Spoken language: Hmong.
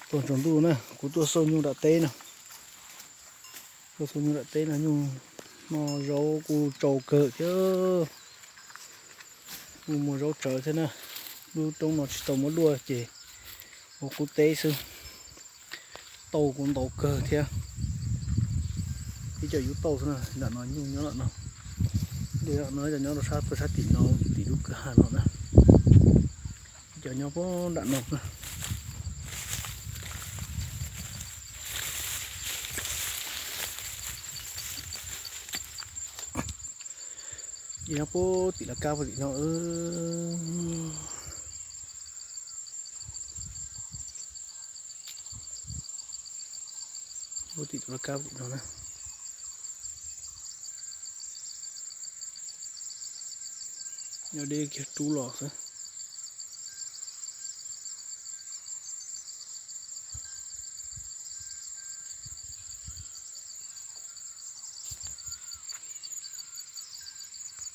Tuaj tsaus ntuj na, kuv tuaj xauj nyuj nram teb no. Tuaj xauj nyuj nram teb no, nyuj no zaub kuj tsau kawg thiab. Kuj muaj zaub tsawv thiab na. Lub roob no tsis tau muab luaj ces ua qub teb xwb. Tauj kuj ntau kawg thiab. Ib co yub tauj xwb na, nram no nyuj nyob nram no. Dej nram no, cov nyob rau sab puag sab tim no, tim lub kwj ha no na. Cov nyob puag nram no na. Ces nyob puag tim lawv kab puag tim no. Puag tim lawv kab tim no na. Nyob deb kiag rub los xwb.